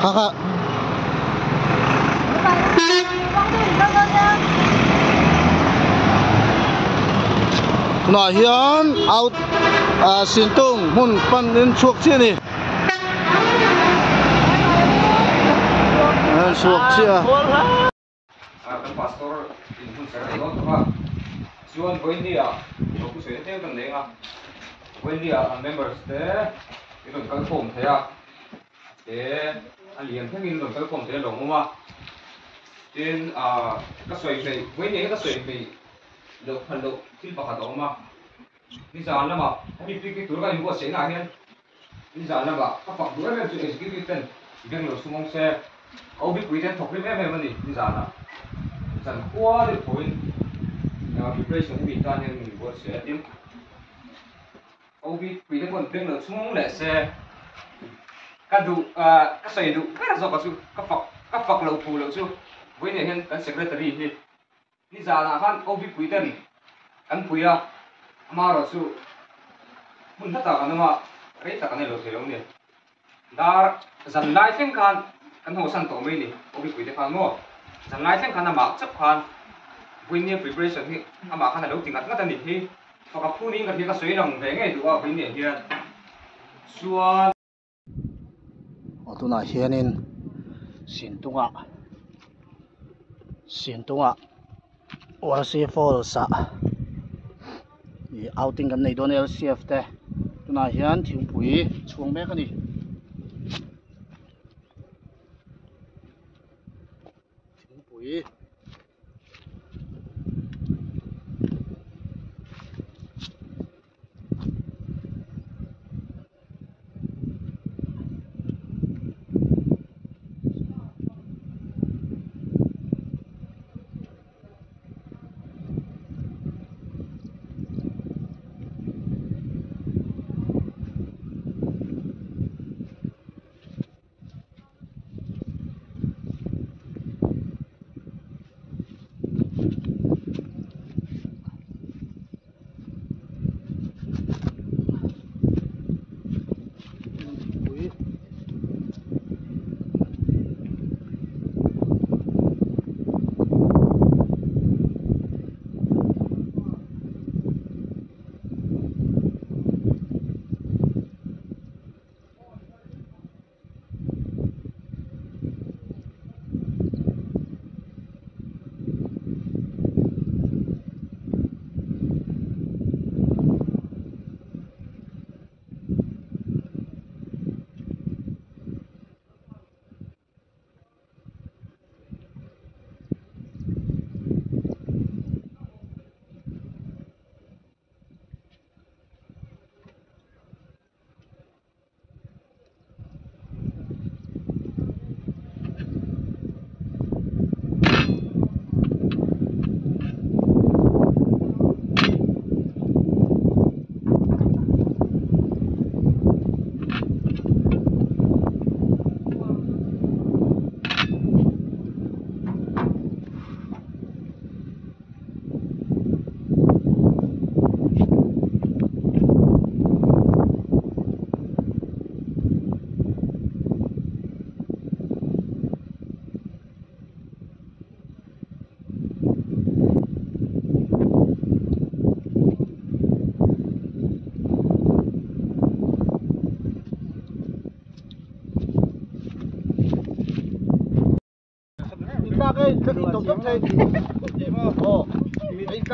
Kha kha. Tunah hian out ah Sintung hmun pan in chhuak chiah a ni. Chhuak chiah a. Kan pastor in hun ser a ni dawn tawh a, chuan vawinia lo thu sawi na tlem kan leng a, vawinia an members te in rawn kal khawm thei a, te a lian thlengin rawn kal khawm thei a lawmawm a, tin ah ka sawi hmei vawinia hi ka sawi hmei loh phal loh thil pakhat a awm a, nizan lamah hemi picnic tur kan inbuatsaih naah hian Nizan lamah ka fak duh em em chu executive ten beng lo sum awm se, OB pui ten thawk rim em em a ni nizanah. Zan khua deuh tho in preparation hemi tan hian min buat se a tin. OB pui te pawn beng lo sum awm leh se ka duh ka sawi duh ber zawk a chu ka fak ka fak loh phu loh chu vawiinah hian kan secretary hi Nizanah khan OB pui ten kan pui a, amaherawhchu hmun hla tak an awm a, rei tak an ei lo thei lo a ni. Dar zan lai thleng khan kan hawsan tawh mai a ni, OB pui te khan maw? Zan lai thleng khan amah chauh khan Vawinia preparation hi amah khan a lo ti ngat ngat a ni hi. Faka phu niin ka hria ka sawi lang ve ngei duh a Vawinia hian chuan. Aw tunah hianin Sintungah Sintungah Warsi Falls ah ih outing kan nei dawn a L C F te tunah hian thingpui chhung mek a ni. Thingpui.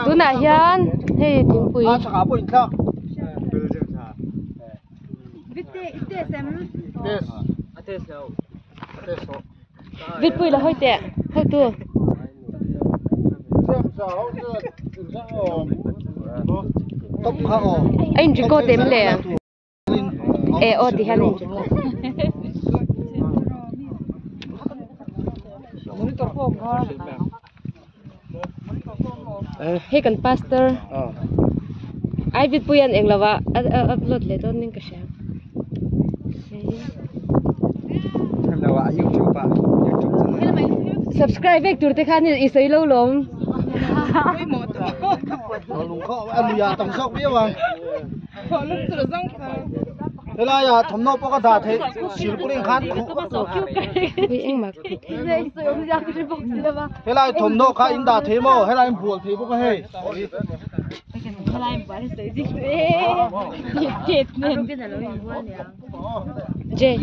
Tunah hian hei thingpui vitpui la hawi teh hotu. A in record em le? E aw ti hian hei kan pastor ai vitpui an eng lova a upload leh dawn in ka hria subscribe vek tur te khan i sawi lo lawm. Helaiah thawmhnaw pawh ka dah theih silpawlin khan khuh vak tur. Helai thawmhnaw kha in dah thei maw? Helai in bual thei bawk a hei. Jay,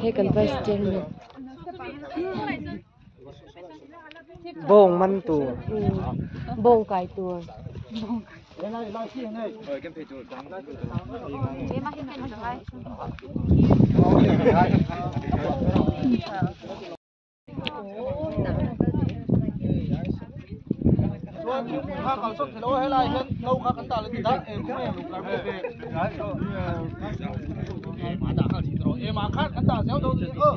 hei kan vice chairman. Bawng man tur. Bawng kai tur. Chuan thingpui kha kal sawn thei lo a helai hian no kha kan dah leh ti dah em khaw em kar ve ve ema khan kan dah zel dawn ni aw.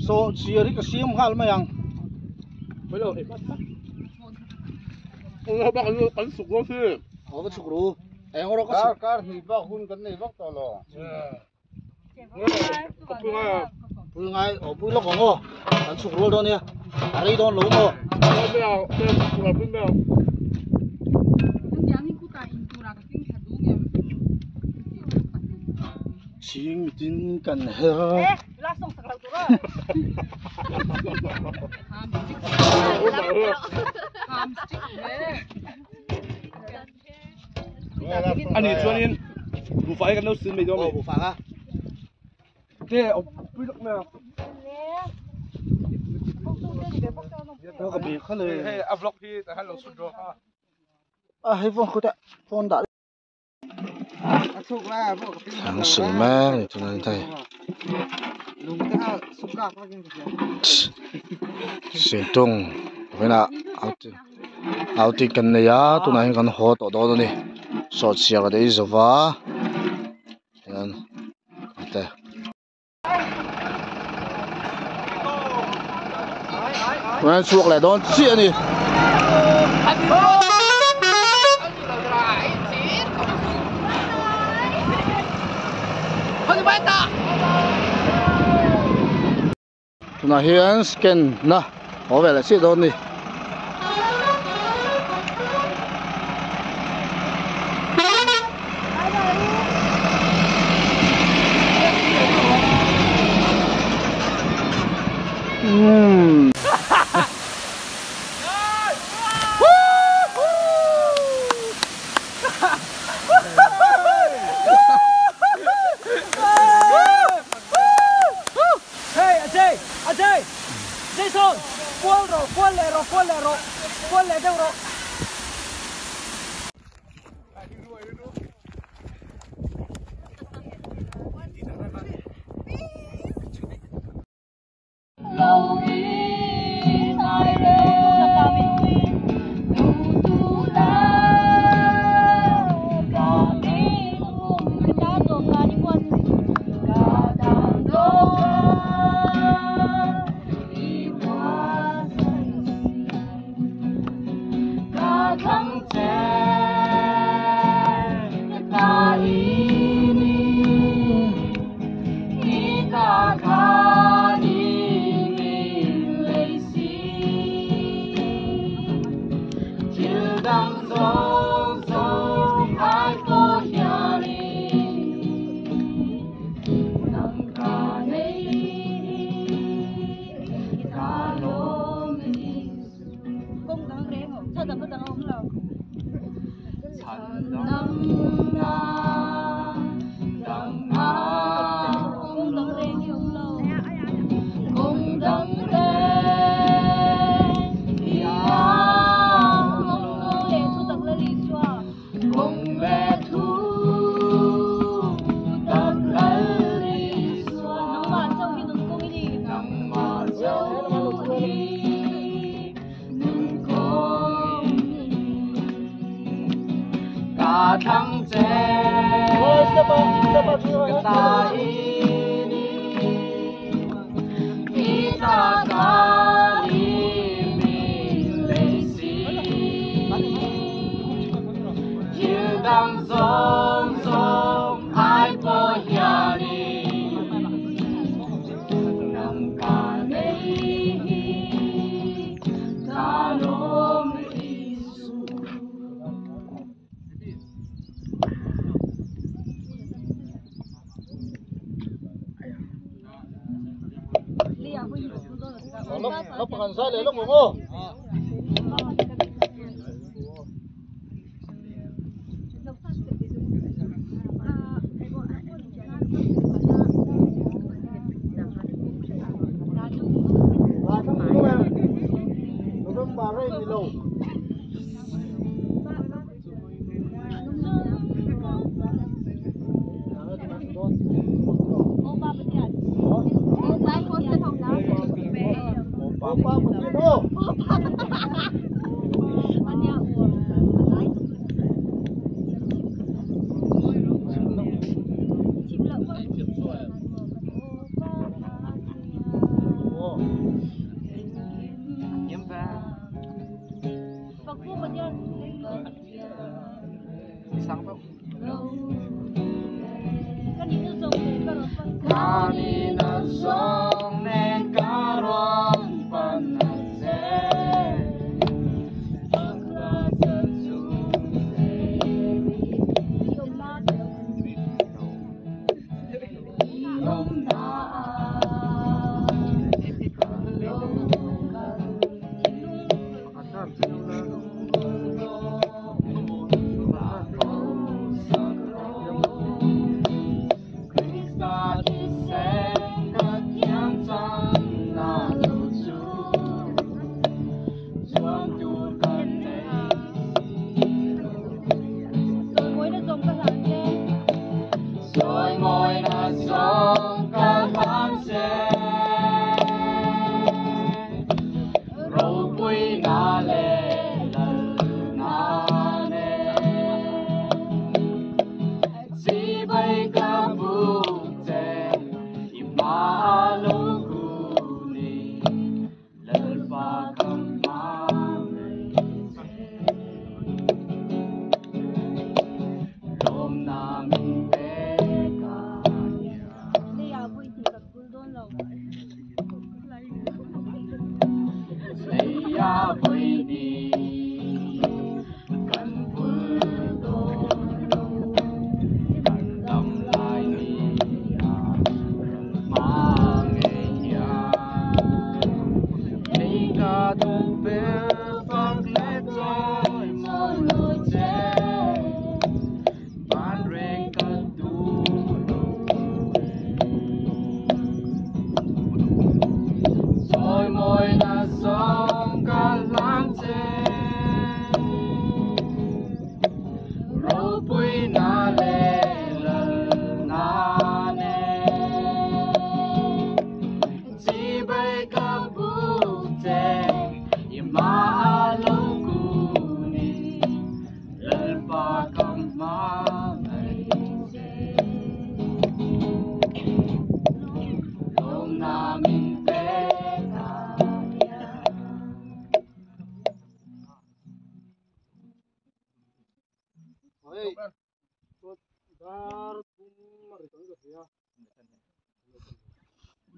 So siari ka siam hal mayang. Thlang sil mek a ni tunah hian hei Seitung vawiinah outing outing kan nei a tunah hian kan haw tawh dawn a ni sawhchiar kan ei zo va hian te. Tunah hian chhuak leh dawn chiah a ni. Tunah hian scan na haw ve leh chiah dawn a ni. Umm. Hey Ajay! Ajay! Jason! Kual rawh, kual leh rawh, kual leh rawh, kual leh deuh rawh.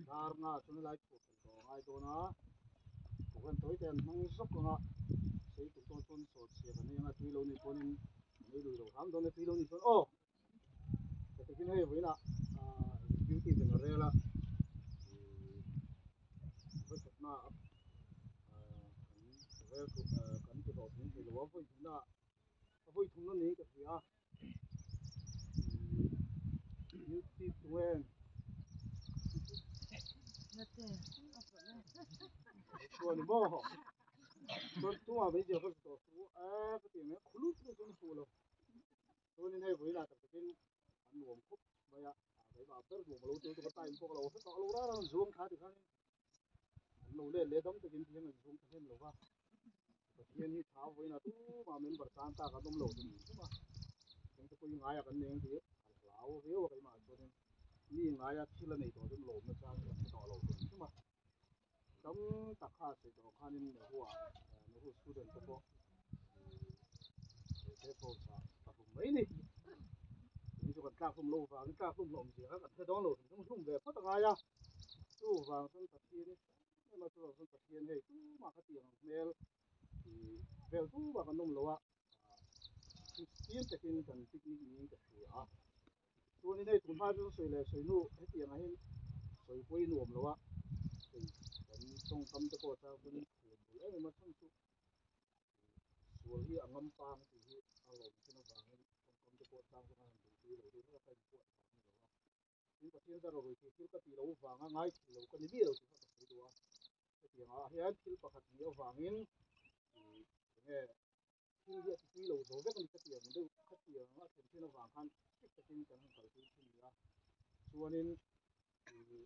Dar nga chuan helai chhuah fel tawh a ngai dawn a program tawi te an hmang zawk ang a sei tuk dawn chuan sawt chhia kan nei ang a tui lo nih pawhin an ei lui lo hram dawn a tui lo nih chuan aw hetikin hei vawiinah ah executive in a rel a ihh vawikhatna ah kan rel kan ti hlawhtling thei lo a vawihnih ah a vawithumna niin ka hria a. Pathian hi tha vawiin a tumah member tan tak an awm lo hrim hrim a, engte pawhin ngaia kan nei ang tih a hlau viau a keimah chuanin mi ngaia thil a nei tawh chu lawmna chang chu kan hre tawh lo hrim hrim a, tam tak kha a sawi tawh khanin Nehu-ah Nehu student te pawh ih he post ah ka hlum mai ni, tun chu kan tlak hlum lo vangin tlak hlum hlawm zia kha kan hre dawn lo hrim hrim hlum ve phawt a ngai a, chuvang chuan Pathian hi Ema chu chuan Pathian hei tumah ka tih ang hmel ih vel tumah kan awm lo a, Kristian takin kan picnic niin ka hria a. Chuanin hei tun hma chu sawi leh sawi hnu hetiang ah hian sawi pawh i nuam lo a, hei kan tawngkam te pawh chang chuan khum bul em em a chhan chu sual hi a ngam pang tih hi a lawm thin avangin tawngkam te pawh chang chuan a han duhtui lo deuh hlek a, ka inpuat vang a ni lo a. Tin, Pathian zar rawih thei thil ka tih loh vanga ngai thei lo ka ni miah lo tih kha ka sawi duh a. Hetiang ah hian thil pakhat nih avangin ih enge thil hi a ti tui lo zo vek a ni ka ti ang deuh khatiang a thlen thin avang khan strict takin kan han kalpui thin ni a. Chuanin ih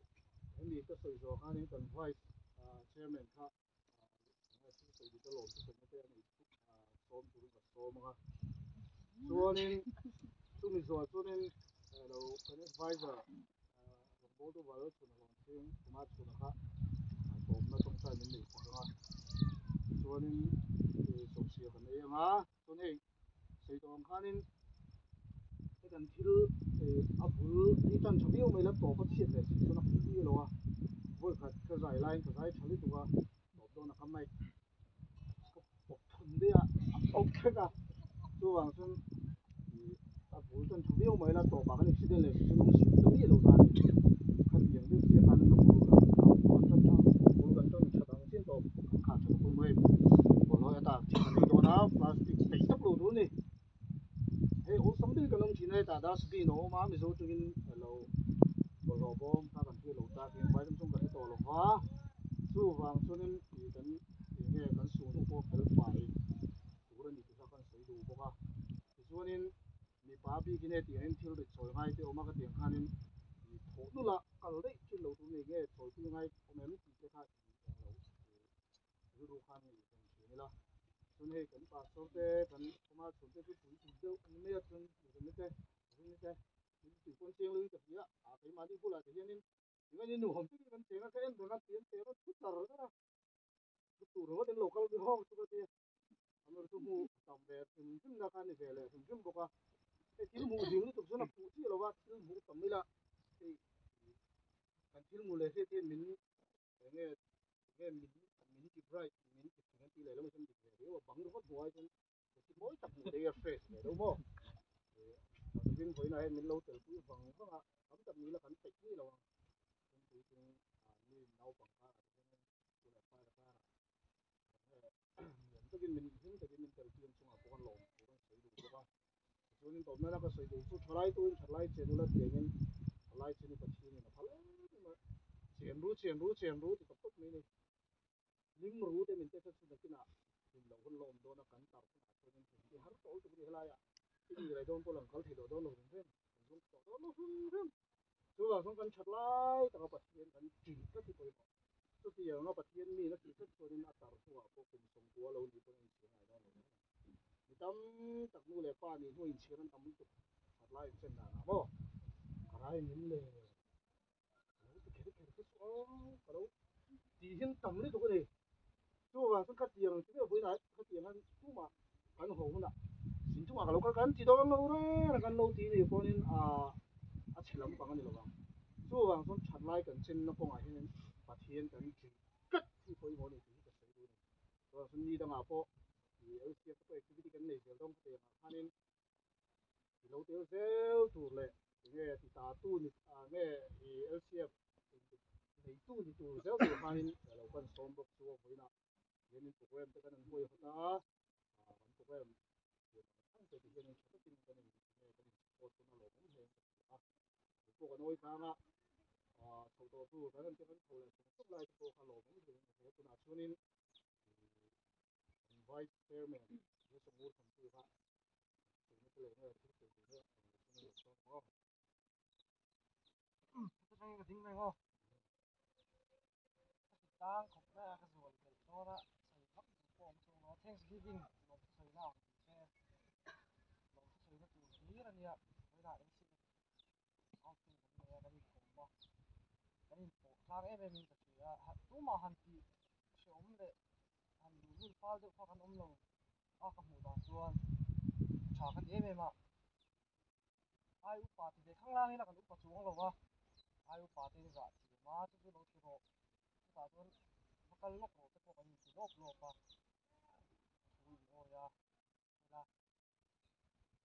hemi ka sawi zawh khanin kan vice chairman kha enge thil sawi dik alawm chu sawina te a nei sawm turin ka sawm ang a. Chuanin chumi zawh chuanin lo kan advisor rawngbawltu Valchhuna Hlawntling Kumar Chhuna kha tawpna tawngtai min neih sak ang a. Chuanin sawmsia kan ei ang a, chuan hei sawi tawh ang khanin he kan thil a bul hi tan tha viau mai la tawp a chhiat leh si chuan a fuh viau lo a, vawikhat ka zai laiin ka zai tha lutuk a, tawp dawn a ka mic ka pawp thun daih a, a pawp vek a, chuvang chuan ih a bul tan tha viau mai la tawpah kan accident leh si chuan awm zir ta miah lo ta a ni, khatiang deuh chiah khan a bul kan tan tha bul kan tan tha dang chiah tawp kan khah tha pawh mai bawlhhlawh heta thil kan ei dawn a plastic peih tak lo tur a ni hei awlsam deuhin kan awm thin a hetah dustbin a awm a mizo tawngin alo bawlhhlawh bawm kha kan hriat lo tak in vai lam chuan kan hre tawh lo va chuvang chuanin ih kan eng nge kan suh hnu pawh fel fai tur a ni tih kha kan sawi duh bawk a tichuanin mipa bikin hei tiangin thil rit chawi ngai te awm a ka tiang khanin ih thawh nula kal daih thin lo tur a ni nge chawi pui ngai awm em tih te kha ih eng lo rilru khan i ven thin ila chuan hei kan pastor te kan khawma chhun te chu pui tui deuh a ni mai a chuan rinna te rinna te thil tui pawn chiang lo in ka hria a keimahni bulah te hianin engemaw nuhawm takin kan cheng a ka en reng a tian cheng a thu tar tar a thu tur ringawt in lo kal ve hawk chu ka ti a an chu hmu tam ve hrim hrim na kha a ni ve leh hrim hrim bawk a hei thil hmuh zing lutuk chuan a fuh chiah lo va thil hmuh tam ila hei kan thil hmuh leh hriat hian min Enge enge min min ti bright min ti thing an ti leh lo chuan dik ve riau a bang ringawt hmuh ai chuan ti mawi tak hmuh te hi a fresh ve deuh maw ih takin vawiinah hian min lo tel pui vang vang a tam tak ni la kan peih ngei lo ang chuan puitling ah mi naupang karah te hian in tu leh pa te karah enge nuam takin min hlim takin min tel pui ang chungah pawh kan lawm thu kan sawi duh bawk a tichuanin tawp nana ka sawi duh chu thalai tuin thalai chen ula tiangin thalai chen hi Pathianin a phal em em a chen ru chen ru chen ru ti tawp tawp mai a ni hlim ru te min te kha chu nakinah hlim loh hun la awm dawn a kan tar hunah chuanin hlim hi har tawh lutuk a ni helaiah i ni leh dawn pawh lang kal thei tawh dawn lo hrim hrim kan zawng tawh dawn lo hrim hrim chuvang chuan kan that lai taka Pathian kan ṭih tlat hi pawimawh chutianga Pathian mi na tih tlat chuanin a tar hnuah pawh kum sawmkua lo nih pawhin a inchhir ngai dawn lo mai a. Mi tam tak nu leh pa nih hnu inchhir an tam lutuk that lai inchen dan ah maw ka rai min le ka lo ti kher kher te chu aw ka lo tih hin tam lutuk a ni chuvang chuan khatiang ang chi deuh vawiinah khatiang han tumah kan haw hunah sin chungah ka lo kal kan ti dawn lo reng a kan lo ti nih pawhin a chhe lampang a ni lovang. Chuvang chuan thatlai kan chenna kawngah hianin Pathian kan ṭih tlat hi pawimawh a ni tih hi ka sawi duh a ni. Chuan chuan ni dangah pawh ih LCF te pawh activity kan nei zel dawn khawp engah khanin i lo tel zel tur leh enge ti ta tu ni ah nge ih LCF neitu ni tur zel tur khanin lo kan sawm bawk chu a vawiinah hianin program te kan han huaihawt a, ah kan program siam ang ang te ti hianin tha takin kan in enge kan in support pawn a lawmawm hle ka ti a, chu pawh kan awi tlang a, ah chho tawh tur kan han ti kan chho leh sawng sawng lai te pawh kha lawmawm hle in ka hria tunah chuanin ih kan vice chairman he sawmur thanpui kha sawina te leh nge thil sawi tur hi a rawn sawi ang aw. Ka ding reng aw. Ka ti tang khawp mai a, ka zual belh dawn a, sawi vak duh pawh awm chuang lo a, Thanksgiving lawm chu sawi na ang tih se, lawm chu sawi na tur hlir a nia, vawiinah LCF outing kan nei a, kan inkawm a, kan inpawh tlang em em in ka hria a, tumah han tih hrehawm leh han luhlul fal deuh kha kan awm lo a, ka hmuh dan chuan tha ka ti em em a. Ai upa ti ve khang lang ila kan upa chuang lo a, ai upa te in zah thiam a, chu chu lo ti rawh, chutah chuan va kal lawk rawh te pawh kan inti lawp lawp a, thu in awi a, hela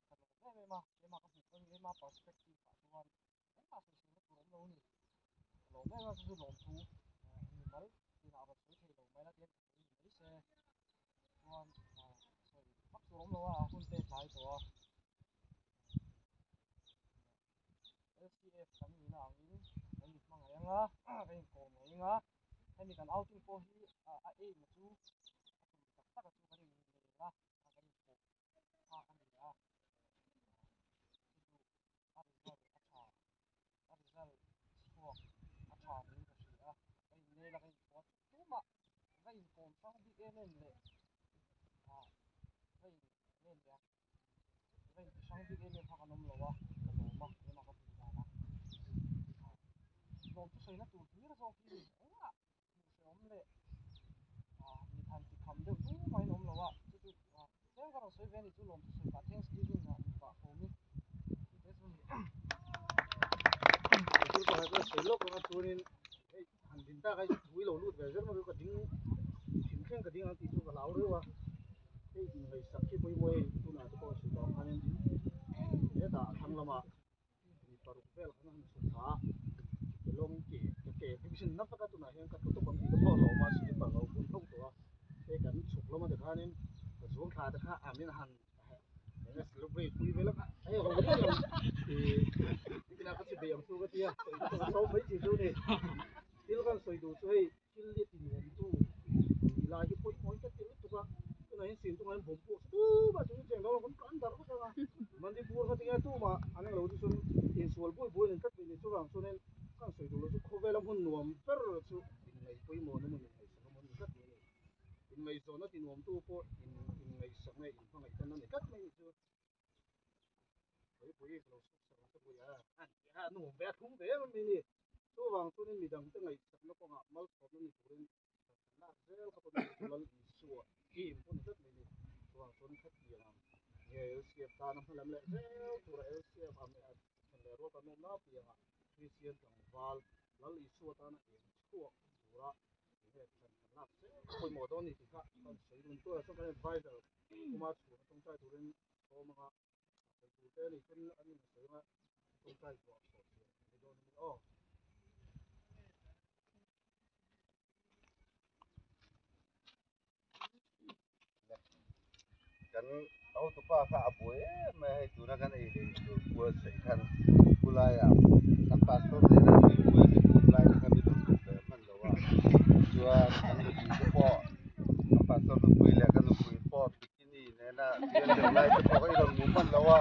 ka lawm em em a, keimah ka hmuh ka keimah perspective ah chuan engmah sawiselna tur awm lo a ni, ka lawm em em a, chu chu lawmthu mimal inah rawn sawi thei lo mai la tiang ka sawi ni mai se, chuan sawi vak tur awm lo a, a hun te tlai tawh a. LCF kan nihna angin kan inhmangaih ang a, kan inkawm ngaih ang a, hemi kan outing pawh hi a aim a chu a tum tak tak a chu kan innel a, kan inpawh phak a ni a, chu chu a result a tha, a result chhuak a tha niin ka hria a, kan innel a kan inpawh a chu tumah va inkawm hrang bik em em leh va in em em a. Va inti hrang bik em em kha kan awm lo a, ka lawm a, keimah ka hmuh dan a. Lawm thusawina tur hlir zawk hi engah hmuh hrehawm leh mit han ti kham deuh tu mahin awm lo a, chu chu tlem ka rawn sawi ve a ni chu lawm thusawi pah Thanksgiving ah mi pah fawm i tih te chu ni. Thil pakhat ka sawi lawk anga chuanin hei han din tak a thu i lo lut ve zel mai ka ding thin thleng ka ding ang tih chu ka hlau reuh a hei inngaihsak khi pawimawh hei tunah te pawh a sawi tawh ang khanin hetah thlang lamah mi paruk vel khan a han chhuk thla a ke lawng ke ka ke division na vek a tunah hian ka tlu tawp ang tih te pawh a hlauhawm a slipper lo bun tho tawh a hei kan chhuk lam a ti khanin ka zuang thla te kha a min han Enge celebrate pui vel a hei ho ri ang i tina ka chi bei ang chu ka tia ka so mai chi chu ni thil kan sawi duh chu hei thil hi ti nuam tu ni lai hi pawimawh ka ti lutuk a tunah hian sin tunah hian bawm pawh chu tumah chu cheng dawn lo kan tlan darh vek ang a Manipur kha tinge tumah an englo chu chuan insual buai buai an tlat mai ni chuvang chuanin kan sawi duh lo chu khawvela hmun nuam ber chu inngaih pawimawh na hmun inngaihsak a hmun ni tlat mai a ni. Inngaihzawnna ti nuamtu pawh in inngaihsak nge in hmangaih tan a ni tlat mai ni chu. Pui ka lo suk sak ang che pui a, a ni a, nuam ve a thlum ve em mai ni. Chuvang chuanin midangte ngaihsakna kawngah malsawmna ni turin kan kan lak zel kha pawh ni chu Lal Isua team pawh ni tlat mai ni. Chuvang chuan khatiang ang nge LCF tana hmalam leh zel tura LCF a then leh rual kan awmna piangah Kristian tlangval Lal Isua tana eng chhuak tura Enge kan kan lak zel pawimawh dawn a ni tih kha kan sawi dun tur a chuan kan advisor kuma chhun a tawngtai turin sawm anga a sawi tur te a nih chuan an in sawi anga tawngtai zuah sawh chian a ni dawn a ni aw. Kan hotupa kha a buai em mai a hei tuna kan ei leh tur buatsaih khan khulaiah kan pastor nena tuipui te pum lai te kha mi rawn lut ve hman lo a chuan kan nupui te pawh kan pastor nupui leh ka nupui pawh bikini nena tui an deuh lai te pawh kha i rawn hmu hman lo a.